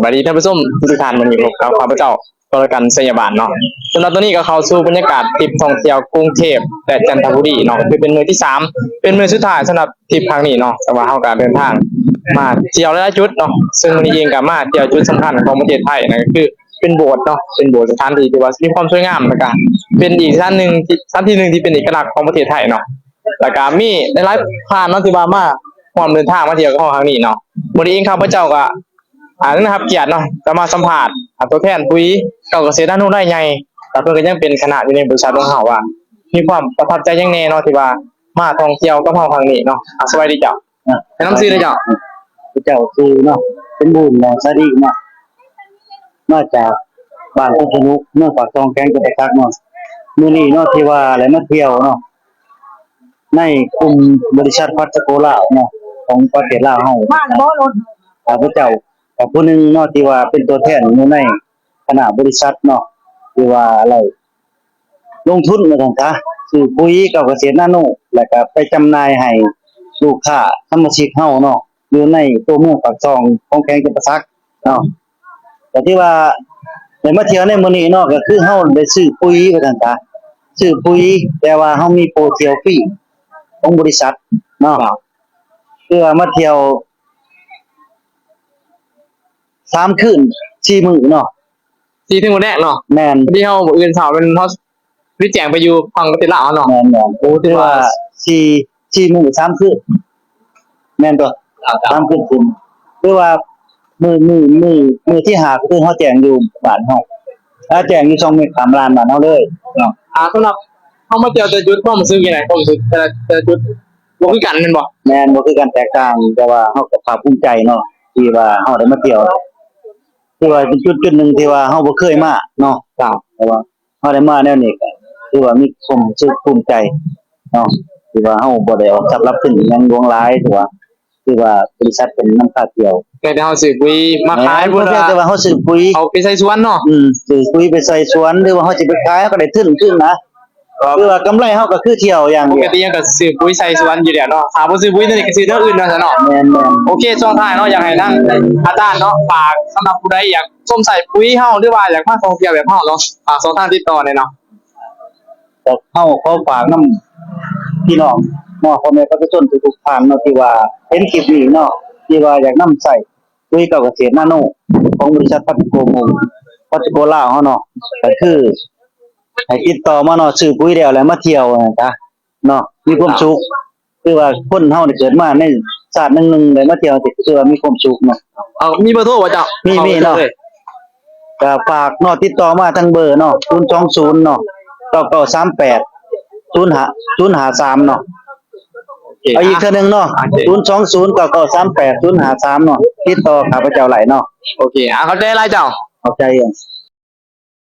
ສະບາຍດີທ່ານຜູ້ຊົມທຸກໆທ່ານ, ມື້ນີ້ພົບກັບຂ້າພະເຈົ້າ ກໍລະກັນ ໄຊຍະບານເນາະ. ສຳລັບຕອນນີ້ກໍເຂົ້າສູ່ບັນຍາກາດທຣິບທ່ອງທ່ຽວກຸງເທບ ແລະ ຈັນທະບູລີເນາະ, ກໍຄືເປັນມື້ທີສາມ ເປັນມື້ສຸດທ້າຍສຳລັບທຣິບຄັ້ງນີ້ເນາະ. ແຕ່ວ່າເຮົາກໍເດີນທາງມາທ່ຽວຫຼາຍໆຈຸດເນາະ, ເຊິ່ງມື້ນີ້ເອງກໍມາທ່ຽວຈຸດສຳຄັນຂອງປະເທດໄທ ນັ້ນກໍຄືເປັນໂບດເນາະ, ເປັນໂບດສະຖານທີ່ທີ່ວ່າມີຄວາມສວຍງາມ ແລ້ວກໍເປັນອີກສະຖານໜຶ່ງທີ່ ສະຖານທີ່ໜຶ່ງທີ່ເປັນເອກະລັກຂອງປະເທດໄທເນາະ. ແລ້ວກໍມີຫຼາຍໆທ່ານເນາະ ທີ່ວ່າມາຮ່ວມເດີນທາງມາທ່ຽວກັບເຮົາຄັ້ງນີ້ເນາະ. ມື້ນີ້ເອງ ຂ້າພະເຈົ້າກໍ ອ່າ ໄດ້ຮັບກຽດເນາະ ຈະມາສຳພາດ ອ່າ ຕົວແທນປຸ໋ຍເກົ່າກະເສດນາໂນລາຍໃຫຍ່ ແລ້ວເພິ່ນກໍຍັງເປັນຄະນະຢູ່ໃນບໍລິສັດຂອງເຮົາ ວ່າມີຄວາມປະທັບໃຈຫຍັງແດ່ເນາະ ທີ່ວ່າມາທ່ອງທ່ຽວກັບເຮົາຄັ້ງນີ້ເນາະ. ອ່າ ສະບາຍດີເຈົ້າ. ອ່າ ແນະນຳຊື່ເດີເຈົ້າ. ເຈົ້າຊື່ເນາະ ສົມບູນ ເນາະ ສາລີເນາະ, ມາຈາກບ້ານໂຄກສະໜຸກ ເມືອງປາກຊ່ອງ ແຂວງຈຳປາສັກເນາະ. ມື້ນີ້ເນາະ ທີ່ວ່າໄດ້ມາທ່ຽວເນາະ ໃນກຸ່ມບໍລິສັດພັດສະໂກລາວເນາະ ຂອງປະເທດລາວເຮົາ. ຂ້າພະເຈົ້າ ກັບຜູ້ໜຶ່ງເນາະ ທີ່ວ່າເປັນຕົວແທນຢູ່ໃນຄະນະບໍລິສັດເນາະ ທີ່ວ່າໄດ້ລົງທຶນວ່າຊັ້ນຊະ ຊື້ປຸ໋ຍເກົ່າກະເສດນາໂນ ແລ້ວກະໄປຈຳໜ່າຍໃຫ້ລູກຄ້າສະມາຊິກເຮົາເນາະ ຢູ່ໃນຕົວເມືອງປາກຊ່ອງຂອງແຂວງຈຳປາສັກເນາະ. ກໍຖືວ່າໄດ້ມາທ່ຽວໃນມື້ນີ້ເນາະ ກໍຄືເຮົາໄດ້ຊື້ປຸ໋ຍວ່າຊັ້ນຊະ ຊື້ປຸ໋ຍ ແຕ່ວ່າເຮົາມີໂປຣທ່ຽວຟຣີຂອງບໍລິສັດເນາະ. ຄືວ່າມາທ່ຽວ ສາມຄືນສີ່ມື້ເນາະ ສີ່ຄືນມື້ແລກເນາະ. ແມ່ນ ມື້ເຮົາມື້ອື່ນເຊົ້າແມ່ນເຮົາຊິແຈ້ງໄປຢູ່ຝັ່ງປະເທດລາວເນາະ. ແມ່ນໆ ໂອ້ ຖືວ່າສີ່ ສີ່ມື້ສາມຄືນ ແມ່ນບໍ່? ສາມຄືນຄືນ ຄືວ່າມື້ ມື້ ມື້ ມື້ທີຫ້າ ກໍຄືເຮົາແຈ້ງຢູ່ບ້ານເຮົາ ແລ້ວແຈ້ງຢູ່ຊ່ອງເມກຂາມລານບ້ານເຮົາເລີຍເນາະ. ອ່າ ສຳລັບເຮົາມາທ່ຽວແຕ່ລະຈຸດ ຄວາມຮູ້ສຶກຈັ່ງໃດ? ຄວາມຮູ້ສຶກແຕ່ລະ ແຕ່ລະຈຸດບໍ່ຄືກັນແມ່ນບໍ່? ແມ່ນ ບໍ່ຄືກັນ ແຕກຕ່າງ ແຕ່ວ່າເຮົາກໍພາກພູມໃຈເນາະ ທີ່ວ່າເຮົາໄດ້ມາທ່ຽວ ຖືວ່າເປັນຈຸດຈຸດໜຶ່ງທີ່ວ່າເຮົາບໍ່ເຄີຍມາເນາະ. ເຈົ້າ ເພາະວ່າເຮົາໄດ້ມາແນວນີ້ກໍຖືວ່າມີຄວາມຮູ້ສຶກພູມໃຈເນາະ ທີ່ວ່າເຮົາບໍ່ໄດ້ອອກຊັບລັບທຶນອີ່ຫຍັງຫຼວງຫຼາຍ ຖືວ່າ ຖືວ່າບໍລິສັດເປັນນຳພາທ່ຽວ ແຕ່ເຮົາຊື້ປຸ໋ຍມາຂາຍ ແມ່ນ ບໍ່ວ່າ ແຕ່ວ່າເຮົາຊື້ປຸ໋ຍ ເອົາໄປໃສ່ສວນເນາະ. ອືມ ຊື້ປຸ໋ຍໄປໃສ່ສວນ ຫຼືວ່າເຮົາຊິໄປຂາຍ ເຮົາກໍໄດ້ທຶນຄືນນະ ຄືວ່າກຳໄລເຮົາກໍຄືທ່ຽວຢ່າງດຽວ. ປົກກະຕິເຮົາກໍຊື້ປຸ໋ຍໃສ່ສວນຢູ່ແລ້ວເນາະ, ຖ້າບໍ່ຊື້ປຸ໋ຍຕົວນີ້ກໍຊື້ແນວອື່ນວ່າຊັ້ນເນາະ. ແມ່ນໆ. ໂອເຄ ຊ່ວງທ້າຍເນາະ ຢາກໃຫ້ທາງອາຈານເນາະ ຝາກສຳລັບຜູ້ໃດຢາກຊົມໃຊ້ປຸ໋ຍເຮົາ ຫຼືວ່າຢາກມາທ່ອງທ່ຽວແບບເຮົາເນາະ ຝາກຊ່ອງທາງຕິດຕໍ່ແດ່ເນາະ. ກໍເຮົາຂໍຝາກນຳພີ່ນ້ອງເນາະ ພໍ່ແມ່ປະຊາຊົນທຸກໆທ່ານເນາະ ທີ່ວ່າເຫັນຄລິບນີ້ເນາະ ທີ່ວ່າຢາກນຳໃຊ້ ປຸ໋ຍເກົ່າກະເສດນາໂນ ຂອງບໍລິສັດພັດສະໂກ ພັດສະໂກລາວເຮົາເນາະ ກໍຄືໃຫ້ຕິດຕໍ່ມາເນາະ ຊື້ປຸ໋ຍແລ້ວ ແລ້ວມາທ່ຽວຫັ້ນຊະເນາະ ມີຄວາມສຸກ. ຄືວ່າຄົນເຮົານີ້ເກີດມາໃນຊາດໜຶ່ງໆ ໄດ້ມາທ່ຽວ ກໍຄືວ່າມີຄວາມສຸກເນາະ. ເອົາ ມີເບີໂທບໍ່ເຈົ້າ? ມີ ມີເນາະ. ກໍຝາກເນາະ ຕິດຕໍ່ມາທາງເບີເນາະ ສູນສອງສູນເນາະ ເກົ້າເກົ້າສາມແປດ ສູນຫ້າ ສູນຫ້າສາມເນາະ. ໂອເຄ ເອົາອີກເທື່ອໜຶ່ງເນາະ ໂອເຄ ສູນສອງສູນ ເກົ້າເກົ້າສາມແປດ ສູນຫ້າສາມເນາະ ຕິດຕໍ່ຂ້າພະເຈົ້າໄດ້ເນາະ. ໂອເຄ ອ່າ ຂອບໃຈຫຼາຍເຈົ້າ. ຂອບໃຈ.